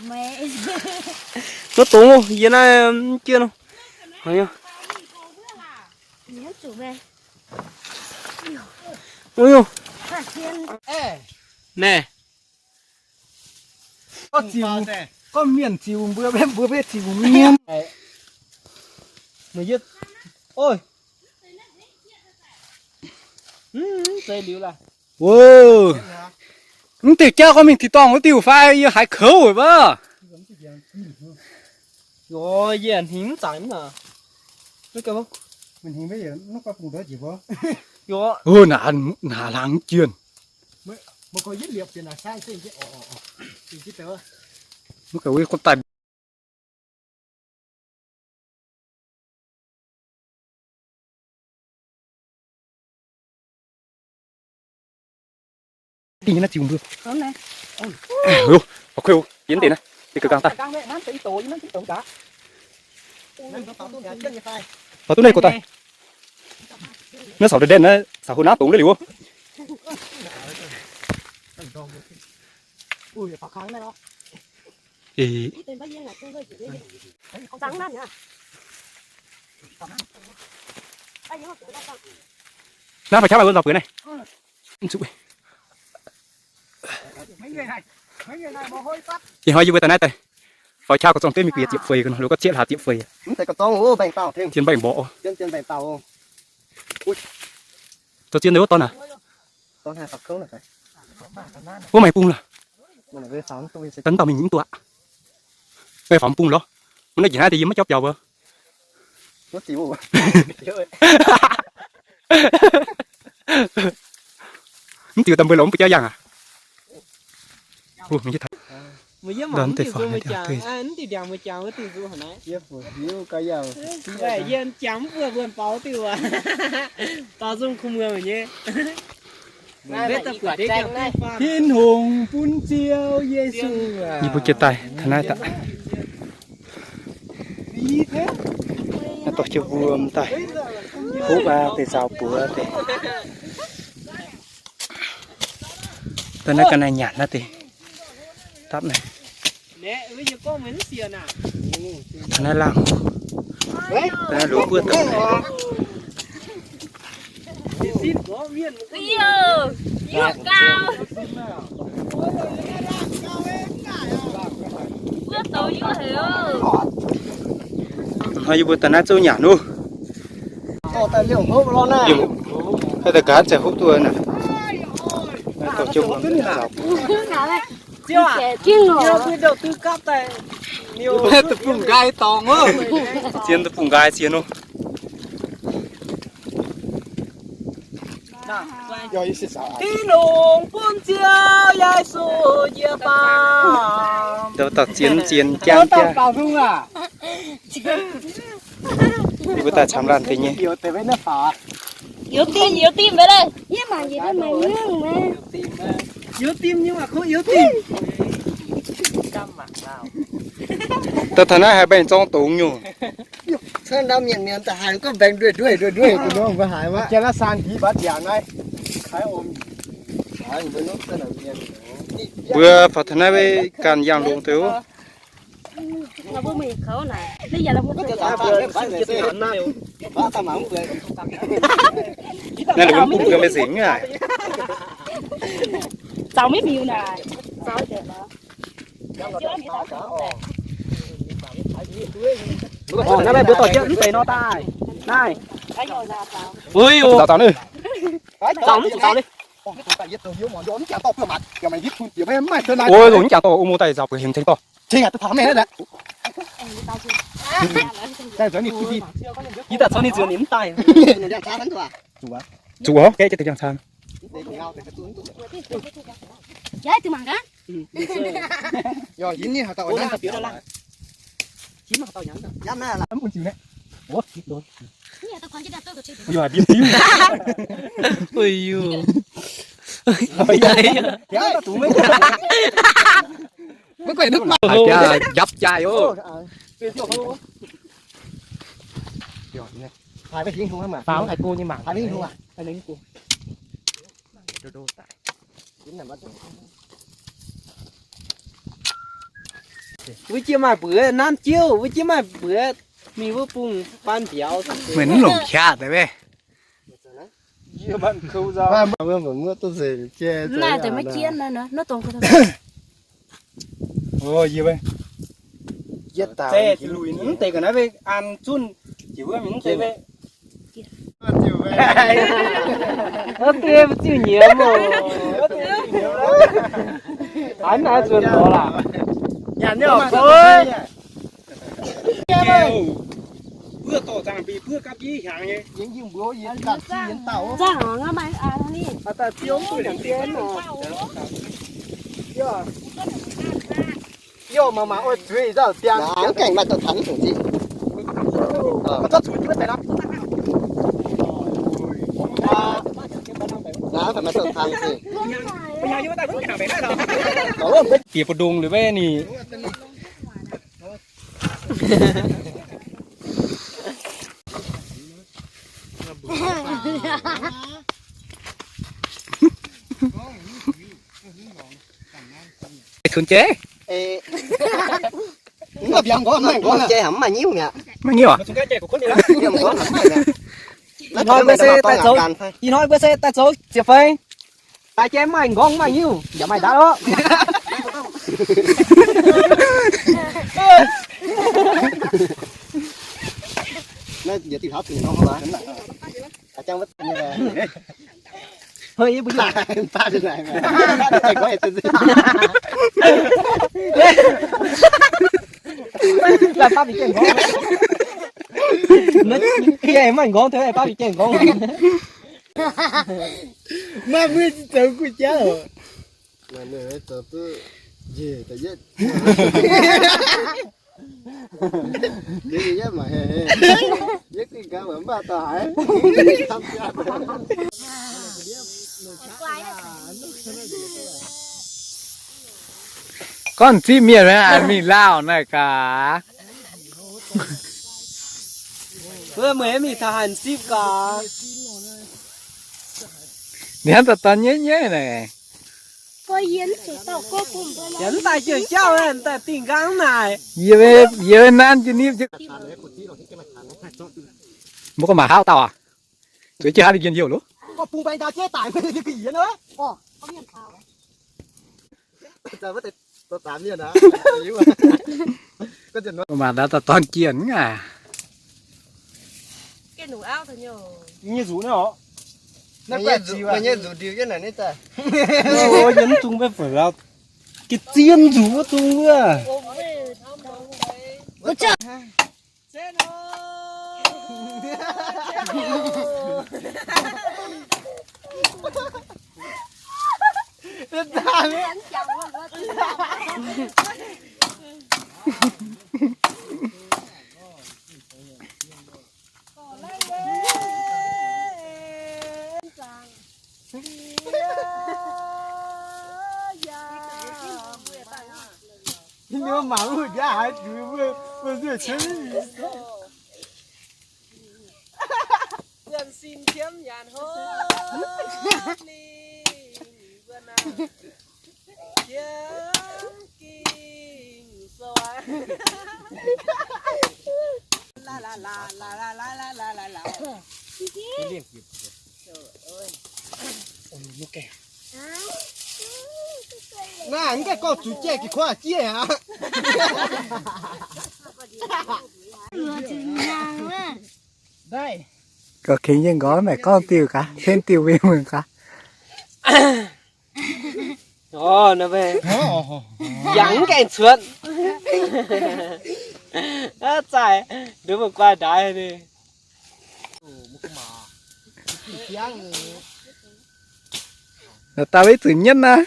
Nor dongz, yie naaiv mv jienv nor. Naaiv. Gorngv mienh ziux mbuo, mbuo maiv ziux mienh. Mv diuh jauv gorngv mingh tin-dorngh wuov diuh fai yie haiz kouv weic wuov. Naaic laangz jienh. Mv gauh wuov gorngv daaih. Dingh nyei naaiv ziux mbuo. Kuv yie deix naaiv, deix ga'nqaang daaih. Faaux duqv naaiv go daaih. Naaiv caux ndortv ndortv naaiv caux houc naaiv dongz liuz. Naaiv faaux qaqv maaih mbuo nzauh bueix naaiv. Ih hnoi yie mbuo daaih naaiv daaih faaux qaqv gorqv-zorng deix mingh bieqc ziepc feix, lo gorngv cietv hlaax ziepc feix. Zien mbaengx mborqv. Dorh zien deix wuov dorn aac. Wuov maaih bung lorqc. Daaih mv dauh mingh mv duqv aqv. Meih faaux mv bung lorqc. Mv naaiv njiec hnangv deix yie maiv jauv biaux mbuo. Mv diuh daaih mbuo longc mv buo jauv yangh aac. Tin-Hungh bun Ziouv Yesu aac. Yie mbuo jiex daaih taux naaiv daaih. Naaiv dorh jienv mbuo daaih hopv aqv, deix nzaaux buoz deix. Daaih naaiv ga'naaiv nyanc naaiv deix dapv naaiv. Naaiv laangh, daaih naaiv loz buov daaih. Hnoi yie mbuo daaih naaiv zouv nyanc nuv. Haih daaih gaanv ziouc hopv duqv naaic. Zien deic-bung nqaai zien nor. Tin-Hungh bun Ziouv Yesu yie baamh. Dauh dauh zien zien jang jang. Mbuo daaih camv laanh deix nyei. Youz dimh, youz dimh maiv leiz. Yie mangc yietc maaih ngongh maiv. Youz dimh nyei waac kuv youz dimh. Daaih taux naaiv haiz mbaengx zorng dongz nyungc. Cun ndau mienh mienh daaih haiz gorngv mbaengx ndueih ndueih ndueih ndueih. Mbuo haiz wuov jien naaiv saan hipv mbatv ndiangx naaiv. Mbuo faaux taux naaiv wei ganh yangh longx deix oc. Naaiv longc mv bung gauh maiv nzengc aqv. Zaux maiv miuz naaic. Naaiv mbuo dorh jienv mv deix nor daaih. Naaiv. Zaux zaux ninh. Zaux mv zuqc zaux leiz. Ov, longc mv jangx dorh o mo daaih zaux bueix hemx ceng dorh. Yie daaih caux ninh nzuonx ninh mv daaih. Zuqc ov, gaeqv jienv deix ndiangx-caan. Mv guaih nduqv mangc haic biaa, njapv jaaih oc. Faaux haiz go nyei mangc. Wuov jiex maaih mbuox nanv jiouv, wuov jiex maaih mbuox mingh wuov bung faan mbiauz. Meih mv longc qaqv deix meh. Naaiv deix maiv jienv naaiv, naaiv dongh. Yie mv deix ga'naaiv an zunh jiex wuov mingh mv deix. Ziu nyiemz oc. Hnangv naaiv zuonx lorz laah. Nyanc nyei oc. Buov dorh zaangc bic buov gapv jienv hiaangx nyei. Yie mangc mangc oix zuiz nzauh diangx. Mv gaengh maaih dorh taux mv dungx ziqv. Naaiv maaih dorh taux ziqv. Bieqc mbu'ndongx liuz maiv ni. Cunx jeiv. Mv baac mbiauz nqorngv maaih nqorngv jeiv haic, mv maaih nyiuv mi'aqv. Maaih nyiuv aqv? Ih hnoi mbuo se daaih zoux, ih hnoi mbuo se daaih zoux ziepc feix. Daaih jaiv maaih nqorngv maaih nyiuv, yaac maaih ndaauv oc. Naaiv yietc diuh hlauv zuqc nqorngv haaix? Aa, jang wuov. Hei, yie mbuo laaic baav naaic, laaic baav mingh jienv nqorngv. Yie maaih nqorngv, taux baav mingh jienv nqorngv. Maaih mbuo zoux gu'jauv. Maaih mbuo zoux duqv njiec da'yietv. Yie yie maiv haiz, yie gengh gaax maiv maaih daaih haiz. Gorngv zipv mienh maiv mingh lauh naaiv gaax. Mbuo meih mingh taux haaix zipv gaax. Ninh daaih dorn nyeiv nyeiv naaic. Yaac mv daaih jienv jauv, daaih dingh nqaang naaic. Yie, yie nanv jienv nipv. Mbuo gorngv maaih hauv dauh aac? Zueiz jienv haaix liuz njien-youh loh? Maaih daaih dorn jienh aac. Nyei nzuqc naaiv oc. Nyei nzuqc ndiuh jienv naaic nitv daaih. Nyei mv zungh maiv fu'lauh. Ga'zien nzuqc wuov zungh wuov. Mbuo mangc wuov jaax haaix zuiz mbuo, mbuo zuiz qiemx. Buonv-sin qiemx nyanc hopv ninh mbuo naaiv qiemx ging soi. Naaiv mv gaengh gorngv zuqc jaiv jiex kuov jiex aqv. Gorx kengx yie nqorngv naaic gorngv diuh gaax, henv diuh mingh mangc gaax. Yangh mv gaengh cuotv. Aav, zaih nduov mbuo guai ndaix ni. Naaic daaih weic zuqc nyietv naaiv.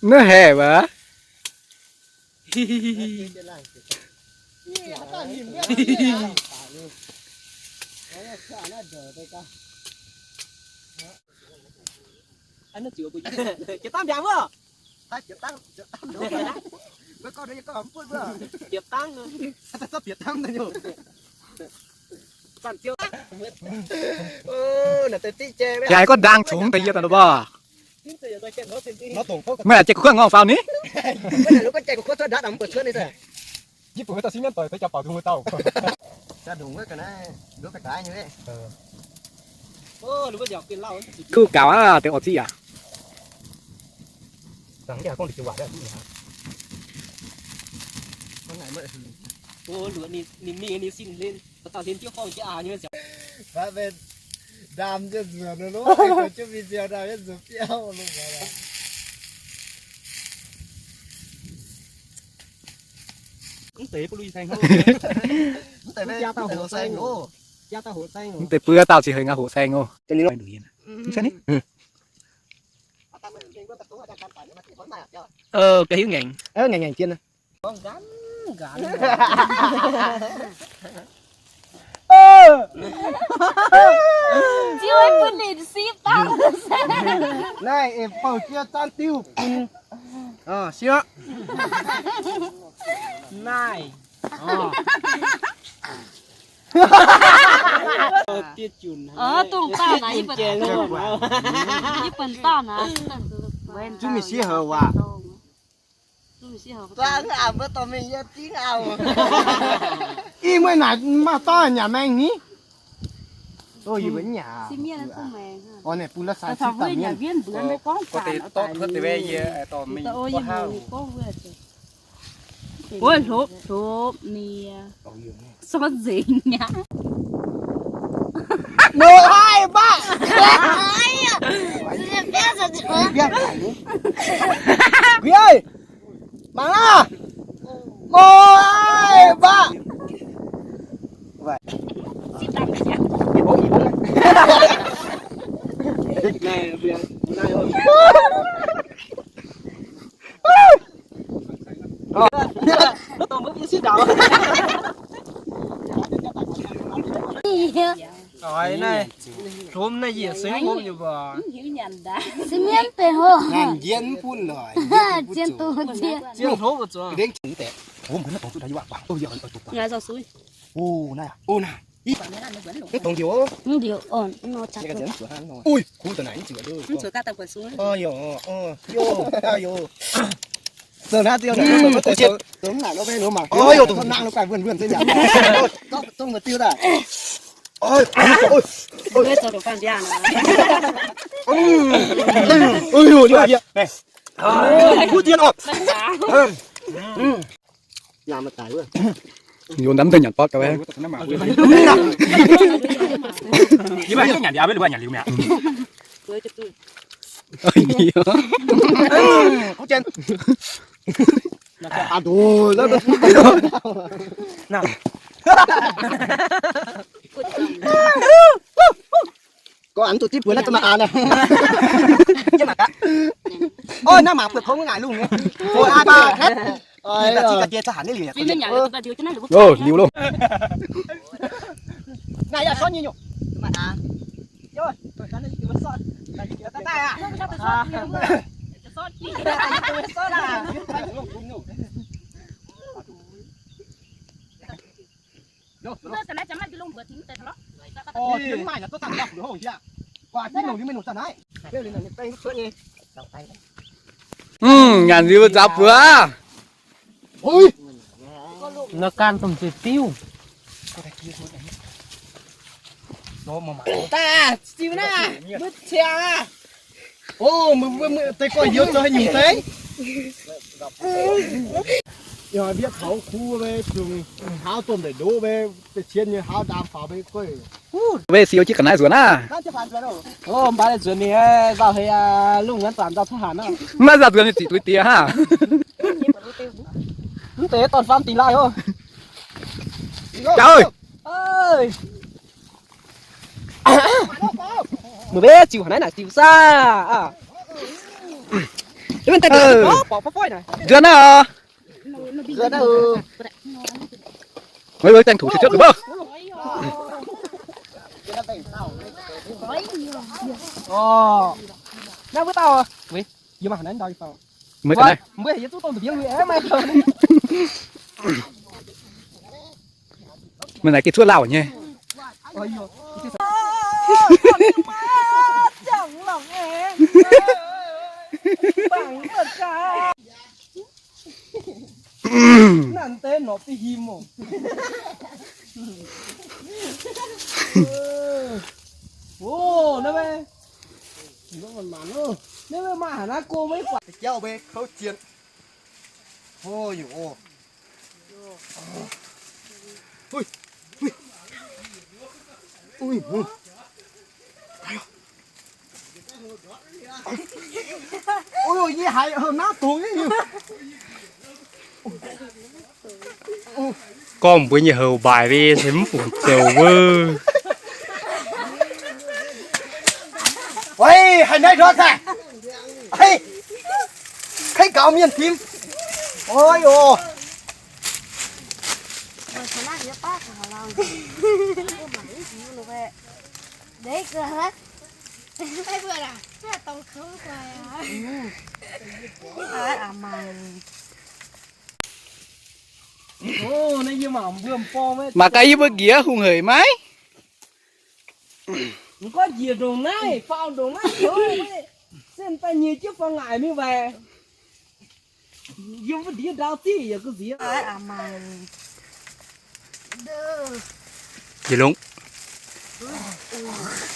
Naaiv haeqv waac. Yaac haiz gorngv ndaang congx daaih yie daaih nor mbuo. Maiv jai gu'kuotv ngorngh faaux ni. Kuv gaux aqv, deix orqc ziqv yaac. Ndaam jienv nzuonx loh, jienv mingh ziouc ndaam jienv nzuonx biauv loh. Mv deix bui lui saeng hlo. Mv deix mv deix hoc saeng oc. Mv deix bui dauh cingx heuc ngau hoc saeng oc. Mv deix ni. Ga'hiuv ngaengc. Ngaengc ngaengc jien. Naaiv eix bouh jiex zaanv diuv bun. Sieqv. Naaiv. Dongh dauh naaic, yie bun dauh naaic. Zungv mingh siev heuc waac. Ih mueiz naaic maaih dorv nyanc maengh ni. Orv, naaic bun la'saix cingx daaih mienh. Wuov hlopv hlopv nie. Sortv nzengc aqv. Nor haih mbac. Mangc aqv. Nor haih mbac. Naaiv hlomv naaiv yietc seix hopv nyei mbuo. Se mienh benx hoc. Zien duqv zien. Zien hlopv zuqc. Mv dongx njoux. Ui, kuv da'naaiv nziex. Zoux naaiv ziouc, zoux mv naaic lo maiv lo mangc. Oi, zoux nangh lo gaih wuonh wuonh zengv yaac. Zong mbuo diuh daaih. Oi, oi, oi. Kuv zien oc. Yie mbuo nyanc nyanc botv ga'naaiv. Yie mbuo nyanc liuz, mbuo nyanc liuz mi'aqv. Gorngv a'hneiv duqv zipv buonc naaiv za'maah aqv. Ov, naaiv mangc buatc kouv maiv ngaaic lungh nyei. Ov, aqv baac. Liuz loh. Naaiv yaac sortv nyei nyungc. Mv nyanc liuz nzaaux buoz. Nor gan dongh nzuih diuv. Daaih, ziux naaiv, mbuo ciangx aqv. Ov, mbuo, mbuo, mbuo deix gorx-youz zoux haaix nyungc deix? Yie mbiatv taux kuv mbe, zungh hlauv domh ndeic ndoqv mbe, deix cien nyei hlauv ndaam faaux mbe gueiv. Mbe siou jienv ga'naaiv nzuonx aqv. Ov, mv baac nzuonx ninh nzauh heix aqv, lungh wuonv zanc nzauh cuotv hanc aqv. Mv baac nzauh nzuonx ninh ziqc duqv diex hnangv. Mv deix dorn-faam dingh laaih oc. Jauv. Muoz-mbenc ziux haaix naaiv naaic ziux saah? Nzuonx naaiv oc. Meih mbuo tranh thủ trước được không? Naaiv mbuo dauh, yie mangc haaix naaiv dauh. Mbuo ga'naaiv. Meih naaic geh cuotv lauh nyei. Naaiv deix norqc bih himv oc. Naaiv, naaiv maaih haaix naaiv go maiv guatc. Jauv maiv kouv jien. Gorngv mbuo nyei houx mbaaic mv fungc zoux wuov. Oi, haaix naaiv ndortv daaih? Hei, kaiv gaux mienh tim. Oi, mangc gaax yie mbuo nqiex hungh hec maiv? Mv gorngv njiec ndongc naaiv, faaux ndongc naaiv, se daaih nyiex jienv faaux ngaaic mingh waaic. Yiem wuov ndiev ndaauv zieqv yaac ga'nziex. Yietc longx.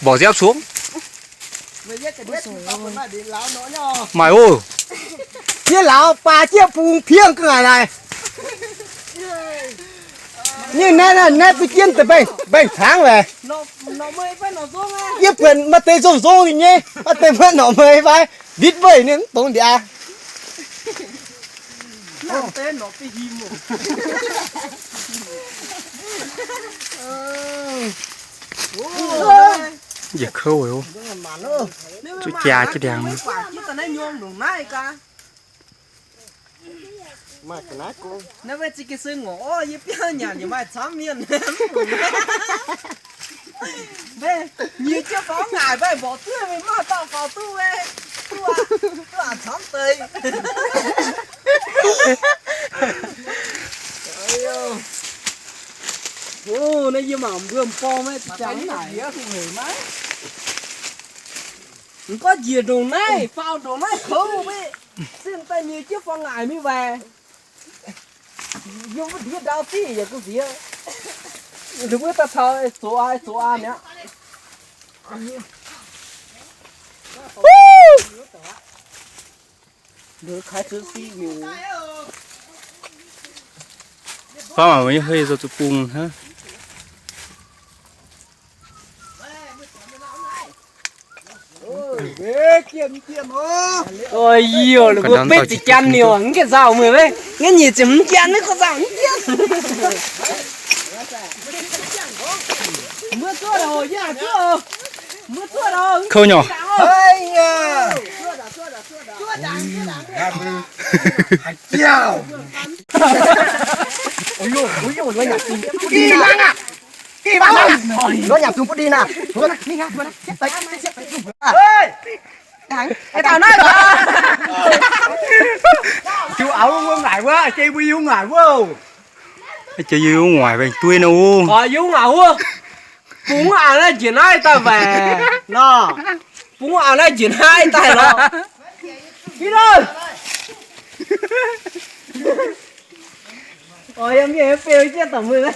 Mborqc nziaapv sung. Maaih oc. Yie lauz baac jieqv bung piengv ga'naaic naaic. Nyei naaiv, naaiv duqv jienv deix mbaengx-hnaangx waaic. Yie buonc maaih deix nzong-nzong nyei, maaih deix maiv norqc meix fai. Mbitv weic ninh mv dongz ndiac. Njiec kouv oc. Zuqc jaa jienv ndiangx. Naaiv weic zingh ga'sui ngorc orv, yie biauv nyanc yaac maaih camv mienh. Nyiex jienv faaux ngaaic mbaih mborqc duqv, mingh maaih dauh faaux duqv, duqv, duqv aqc camv deix. Naaiv yie mangc mbuo m'borng maiv jangx naaic. Mv gorngv njiec ndongc naaiv, faaux ndongc naaiv kouv maiv, sin daaih nyiex jienv faaux ngaaic mingh waaic. Yiem wuov ndiev ndau div yaac gu nziex. Ninh mbuo daaih taux zoux aa, zoux aa mi'aqv. Faam mangc nyei hei zoux zuqc bung hnangv. Yie ninh mbuo betv ziepc janx niouc, mv gaengh nzauh meih maiv? Nqa'haav nyic ziepc hmz janx naaiv gorngv nzauh mv jienv. Kouv nyei. Jiu auv wuov ngaaic wuov, jei mbuo yie wuov ngaaic wuov. Jei yie wuov ngaaic mbaengx dueiv nor wuov. Yie wuov ngaaic wuov. Bungx a'hneiv naaiv njiec naaiv daaih mbaeqc nor. Bungx a'hneiv naaiv njiec naaiv daaih nor. Yie nor. Oix yiem mienh beu jienv dongh meih.